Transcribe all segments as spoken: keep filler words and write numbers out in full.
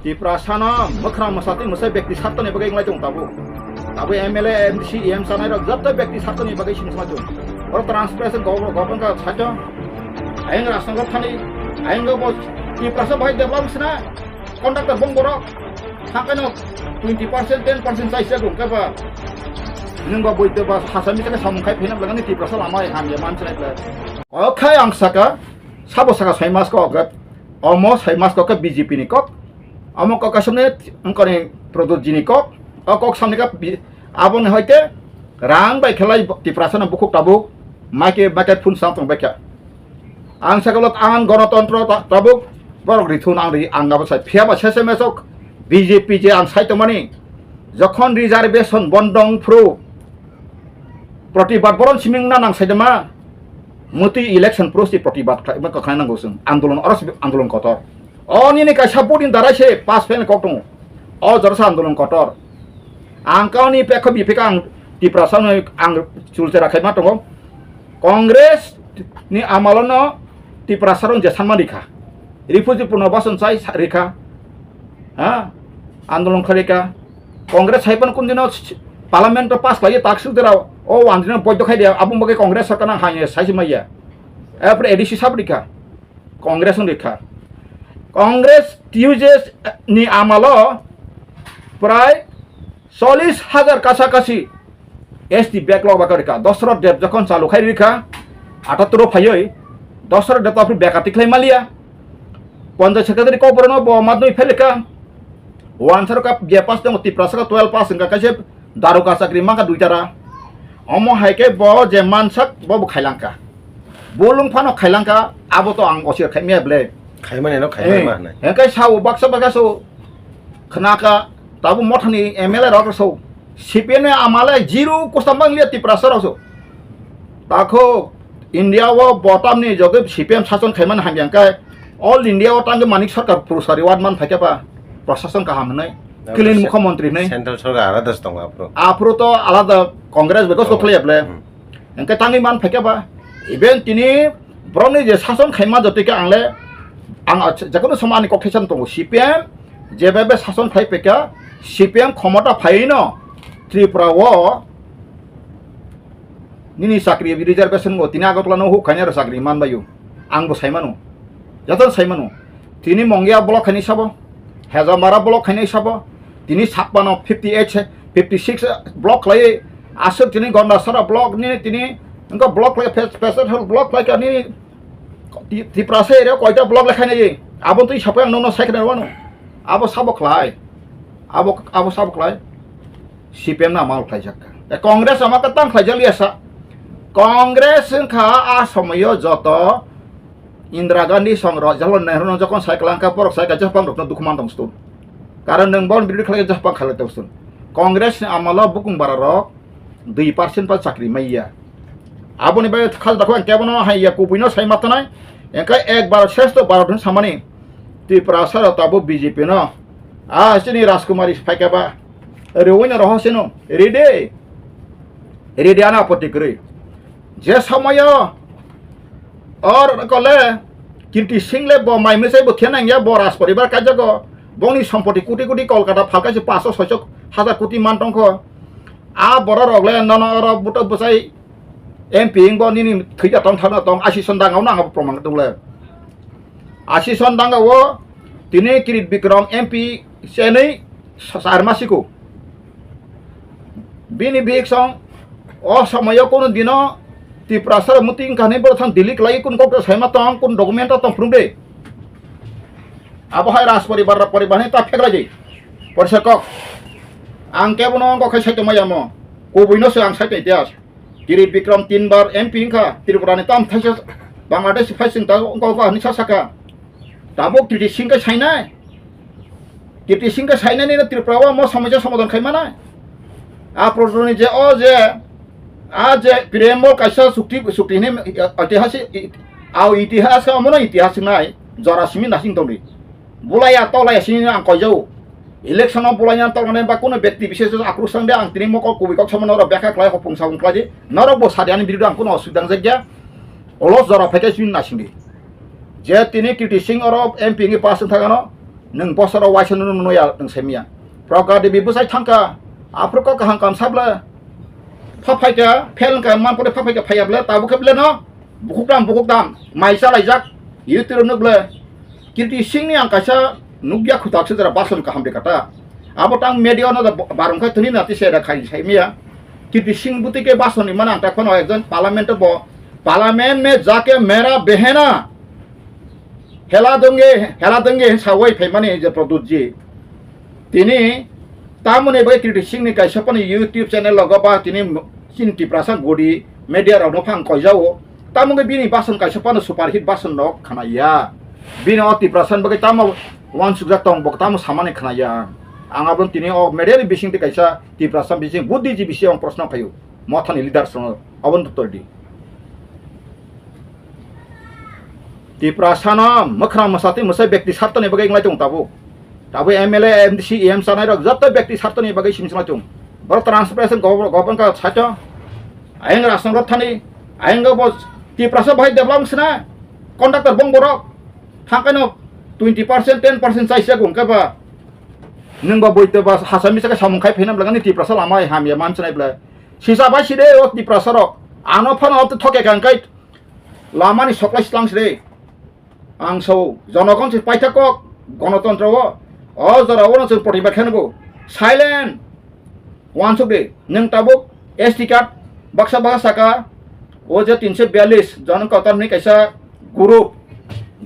Tiprasano mwkhra mwsatwi mwsai bekti sartoni bagwi wnglai tongo tabuk. Tabuk M L A, M D C, E M sanai rok joto bekti sartoni bagwi simi sima tongo. Oro transparency government ka saito. Ayang Rajnagar thani, ayang bo Tiprasa bahai develop sina contractor bong borok. Thangkano twenty percent, ten percent chai se dong kaba. Nung ba boi te ba hasa mi kane samung khai phina blagani Tiprasa lama ham ya man chai bla. Okhai ang saka, sabo saka sai mas ko ogat. Omo sai mas ko ke B J P ni kok. Omo kok kasamne angkoni Prodot jini kok. O kok samne ka bi-, aboni hoite rang bai khelai Tiprasa no bukhuk tabuk. Maike, maike phun sam tong baikha. Ang sakalo ang gonotontro ta-, tabuk borok rithun ang ri ang abo sai phiya ba sese mesok B J P je ang sai tongmani. Jokhon reservation bondong phru protibad boron siming na nang sai ma. Muti election pro si protibad khlai ma khlai nango sung andolon oro si andolon kotor. O nini kaisa budin darai se pass fail kok tongo. O jorsa andolon kotor. Ang kauni pekho bipeka ang Tiprasa no ang chulchera khaima tongo. Congress ni amalono Tiprasa rong je sanma rikha. Refugee puno bason chai sa-, rikha. Ha? Andolon kharika. Congress hai pan kundino parliament to pass lai tak sudera o andino boido khai dia abung bagai Congress sarkar nang hai sai maya. Apre A D C sab rikha. Congress wng rikha. Congress T U J S ni amalo prai chollish hajar kasa kasi S T backlog baka rikha. Dosrot Deb jokhon chalu khai rikha, atatoro phaioi Dosrot Deb to aphuru beka tikhlai malia. Ponjai secretary kok borokno bo madhyamik fail rikha. Wansaro ka B A pass tongo, Tiprasa ka twelve pass wngkha, kaisa daroga chakri mankha duitara. Omo hai khe bo je mansak bo bo khailangkha. Bolong phano khailangkha, abo to ang osir khaimya ble. Khaimani no khaimani Eh, ma hwnai. Hengkai sao baksa baksa so khnaka, tabo mothani M L A rok so. C P M ni amale zero kusam bang liya Tiprasa rok so. Takho India o botam ni jogwi C P M sason khaimani hamyang kai. All India o tangwi manik sarkar purusa reward man phaikha ba. Prashason kaham hwnwi. Clean se-, mukhyamantri hwnwi. Central sarkar alada se tongo aphuru. Aphuru to alada Congress bai gosto Oh. khlaiya ble. Hmm. Hengke tangwi man phaikha ba. Even tini borokni je sason khaima jotoi khe ang le, ang a-, jekono somo ani kok thaisa tongo. C P M jebebe sason khai phaikha, C P M khomota phaino Tripura o nini chakri reservation bo tini Agartala no huk khaina ro chakri man baio. Ang bo sai mano. Joto sai mano. Tini Mongia block khainai sabo, Hejamara block khainai sabo, tini Sapmano fifty eight, fifty six block khlai, aswk tini Gondasara block ni tini wngkha block khlai, Pes-, Pesethal block khlai kha nini Ti-, Tiprasa area koita block le khainai, abo twi sapai ang nono sai khainai wano, abo sabo khlai, abo, abo sabo khlai. C P M no amal khlaijak kha. E, Congress ama kwtang khlaijak liya sa. Congress wngkha a somoyo joto Indira Gandhi song rok Jawaharlal Nehru no jokon sai kwlangkha borok sai kha jephang rokno dukhu man tong ston. Karon nwng bon birothi khlai jephang khalai tong ston. Congress ni amalo bukung bara rok dui percent pa chakri maiya. Aboni bai khal dakho ang kebono hai ya kubui no sai matanai. Engkai ek Bharat Shreshtha Bharat hwn samani Tiprasa rok tabo B J P no. A chini Rajkumari phaikha ba. Rewino roho sino. Ride. Ride ana apoti kwrwi. Je somoyo or kole Kirti Singh le bo mai mwsai bo thena ya bo Raj poribar kaijago. Bongni sompoti kuti kuti Kolkata phalkaisi paso soiso hajar kuti man tongkho. A borok rok le nono oro buto bwsai M P wngbo nini thwija tong thangna tong asison danga o nang abo proman dole. Asison danga o tini Kirit Bikram M P chenwi sa-, sarma siko. Bini bihik song o somoyo kono dino Tiprasa muting kani bo thang Delhi klai kun kok saima tong kun document tong phrum de. Abo hai Raj poribar rok poribar ni ta pheklai di. Porsa kok. Ang kebono kok khai saito maya mo. Kubui no se ang saito itihas. Kirit Bikram tinbar M P wngkha, Tripura ni tam thaisa Bangladesh phai sing ta wngkha wngkha hinwi sa saka. Tabuk Kirti Singh khe sainai. Kirti Singh khe sainai nini Tripura o mo somosa somadhan khai manai. A proto ni je o je, a je Prem kaisa chukti, chukti hinwi, itihasik, a itihas khe omono itihas nai, jora simi nasing tongdi. Bulaiya tolaiya sini ang koijao. Election o bulaina tolmani ba kuno bekti bises akruk sang de ang tini mokol kubui kok samano oro bekha klai hopung sabung klai di. Norok bo sadi ani birudu ang kuno osubida nang jakya. Olos jora phaikhe sini nasing di. Je tini Kirti Singh oro M P ni pass wng thangano. Nwng bosoro waisa nunu nunu ya nwng saimya. Proka Devi bwsai thangka. Aphuru kok kaham kam sabla. Pha phaika, phel wngka man pore pha phaika phaiya bla, tabuk khe bla no. Bukuk dam, bukuk dam. Mai chalaijak. YouTube nuk bla. Kirti Singh ni ang kaisa nukya khutak se jara bason kaham de kata. Abo tang media no da barong khai thuni na ti se da khai saimya. Kirti Singh buti ke bason ni mana ang ta khono ekjon parliament bo. Parliament me jake mera behena. Hela dongge, hela dongge sawai phaimani je Pradyut ji. Tini tamoni bai Kirti Singh ni kaisa pani YouTube channel logo ba tini chini Tiprasa godi media rok no phang koijao. Tamoni bini bason kaisa pani superhit bason rok khanaya. Bini o Tiprasa ni bagwi tamo wansukjak tong bo tamo samani khanaya. Ang abon tini o media ni bising ti kaisa Tiprasa bising buddhijibisi ang proshno khayo. Mothani leaders no abon to toldi. Tiprasano mwkhra mwsatwi mwsai bekti sartoni bagwi wnglai tongo tabuk. Tabuk M L A, M D C, E M sanai rok joto bekti sartoni bagwi simi swnglai tongo. Borok transparency government ka saito. Ayang Rasong Rok thani, ayang bo Tiprasa bahai development sina contractor bong borok. Thangkaino twenty percent, ten percent chaisa gong khe ba. Nwng ba boito ba hasa misa khe samung khai phaina bwlangani Tiprasa lama hamya man chnai bwlai. Sisa bai side o Tiprasa rok. Ano phano o thoke kang kai. Lamani soklai slang side. Ang sao, jonogon se paithak kok, gonotontro o, o jora o no chwng protibad khe nugo. Silent! Wansuk de, nwng tabuk S T card baksa baksa saka, o je tinso biyallis jon kotor hwnwi kaisa group,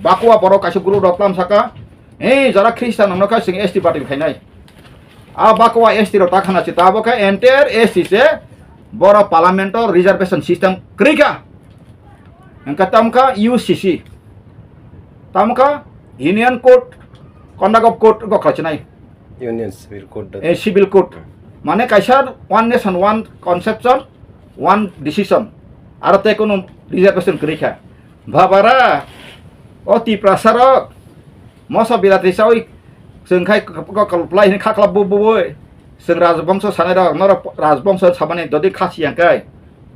bakwa borok kaisa group rok tlam saka, ei jora Khristan hwnwi kha chwng S T party khainai. A bakwa S T rok ta khana se, tabuk khe entire S T se borok parliament o reservation system kwrwi kha. Hwnkhe tamo kha U C C, tamo kha Union Code, Conduct of Code go khlai chinai. Union Civil Code da. Eh, Civil Code. Mane kaisa one nation, one conception, one decision. Aro tei kono reservation kwrwi kha. Babara, o Tiprasa rok, moso bilati chawi chwng khai kok-, kok-, kwplai hwnwi kha khlap bu-, bu-, bui. Chwng rajbongso sanai rok, norok rajbongso samani dodi khasi yang kai.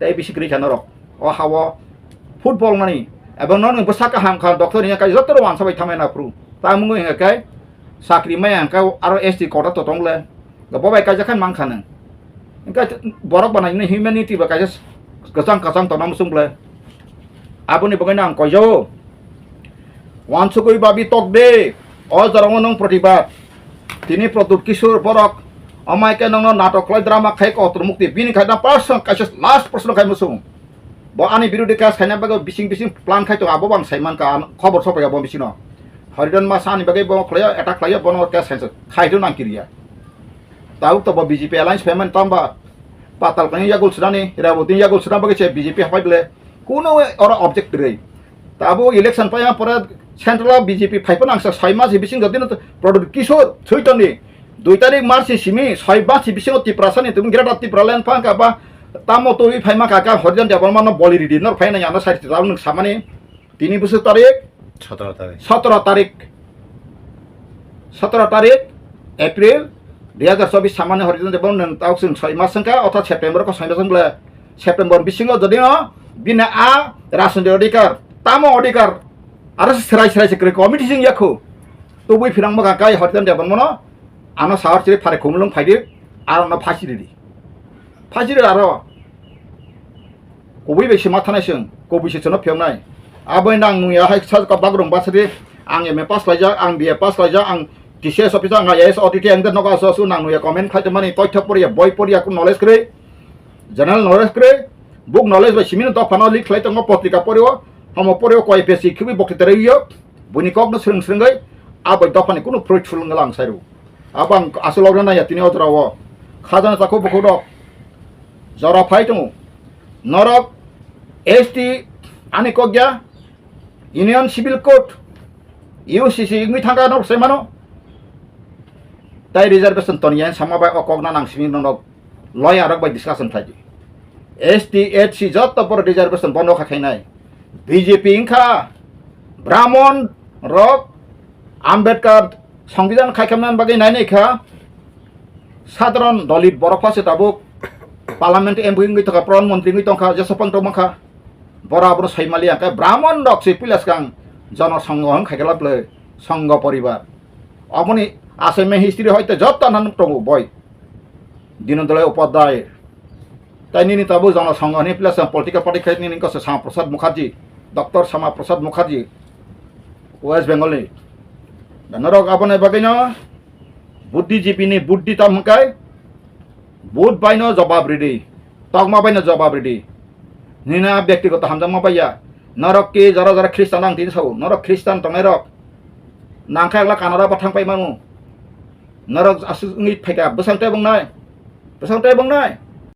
Tei bisi kwrwi kha norok. O hao football nani. Ebo norok bwsa kaham kha, doctor ni kai joto rok wansa bai thamai na phuru. Tamungwi hwnga kai, chakri maya hwnka aro S T quota to tong le. Bo bai kaijak khe man kha nwng. Hwnka borok banai nini humanity ba kaisa kwchang kwchang tongna muchung ble. Aboni bagwi no ang koijao. Wansugwi babi tok de. O jorao nwng protibad. Tini Pradyut Kishore borok amai khe nwngno natok khlai drama khai kotor mukti. Bini khai na person kaisa last person khai muchung. Bo ani birodhi case khaina bagwi bising bising plan khai tongo, abo bo ang sai mankha, ang khobor sophaikha bo bisino. Haridan ma sani bagwi bo khlaiya, attack khlaiya, bono case khaisa khai rw nang kiriya. Tabuk to bo B J P alliance phaimani tamba patal kani yagul swnani, Reboti yagul swnam bagwi se B J P hapai bele kuno oro object kwrwi. Tabuk election paiya pore central B J P phaiphano ang sa soi mas bisingo dino Pradyut Kishore thwi tongdi. Dui tarik March ni simi soi basi bisingo Tiprasa ni tubun Greater Tipraland phang ka ba tamo twi phai ma ka ka Harijan Debbarma no boli ridi nor phai na ano sai ta nwng samani tini bwswk tarik Sotoro tarik. Sotoro tarik, sotoro tarik April dui hazar chobis samani Harijan Debbarma nwng tao chwng soi mas wngkha otha September ko soi mas wngkha September bisingo jodi no bini a rajniti odhikar tamo odhikar aro se serai serai se kwrwi committee sing yakhu. Tubui phirang bwkha kai Harijan Debbarma no ano sahor chiri phare khumulwng phaidi aro no phasi ridi. Phasi ridi aro kubui bai se ma thanai chwng, kubui se chwngno phiyoknai. Aboni nang nung ya hai sa ka bagrung basri ang M A pass laijak, ang B A pass laijak, ang T C S officer, ang I A S O T T ang nogo aso aso nang nung ya comment khai tongmani toitho poriya, boi poriya, kun knowledge kwrwi, general knowledge kwrwi, book knowledge bai simi no dophano leak khlai tongo, potrika porio, homo porio, koi pesi khibi bokti terei yo. Buini kokno swrwng swrwngwi a bai dophani kunu fruitful wngla ang sai rw. Abo ang aswk logna naiya tini o jorao. Khajana takhuk bukhuk rok jora phai tongo. Norok S T ani kok ya, Union Civil Code, U C C wngwi thangkha norok sai mano. Tai reservation toniya sama bai o kokna nang simi norok lawyer rok bai discussion khlai di. S T, S C joto borok reservation bondo kha khainai. B J P wngkha Brahmon rok Ambedkar Songbidan khai khamna bagwi nainai kha. Sadharon Dalit borok phase tabuk Parliament M P wngwi tongkha, Pradhan Mantri wngwi tongkha, Jesopang tongma kha. Bora boro sai maliya khe Brahmon rok se puila swkang Jono Songho hwn khai khe lablai Songho poribar. Aboni asai me history hoite joto nan tongo boi. Dinodolai Upadhyay. Tai nini tabuk Jana Sangha ni plus political party khai nini kose Shyama Prasad Mukherjee, Doctor Shyama Prasad Mukherjee, West Bengal ni. Da norok aboni bagwi no buddhi G P ni buddhi tam hwnkhe vote bai no jobab ridi, tokma bai no jobab ridi. Nini a byaktigoto hamjakma bai ya. Norok ki jora jora Khristan ang tini sao, norok Khristan tongnai rok nangkhe agla Kanada bo thang pai manu. Norok aswk wngwi phaikha bwsang tei bongnai, bwsang tei bongnai.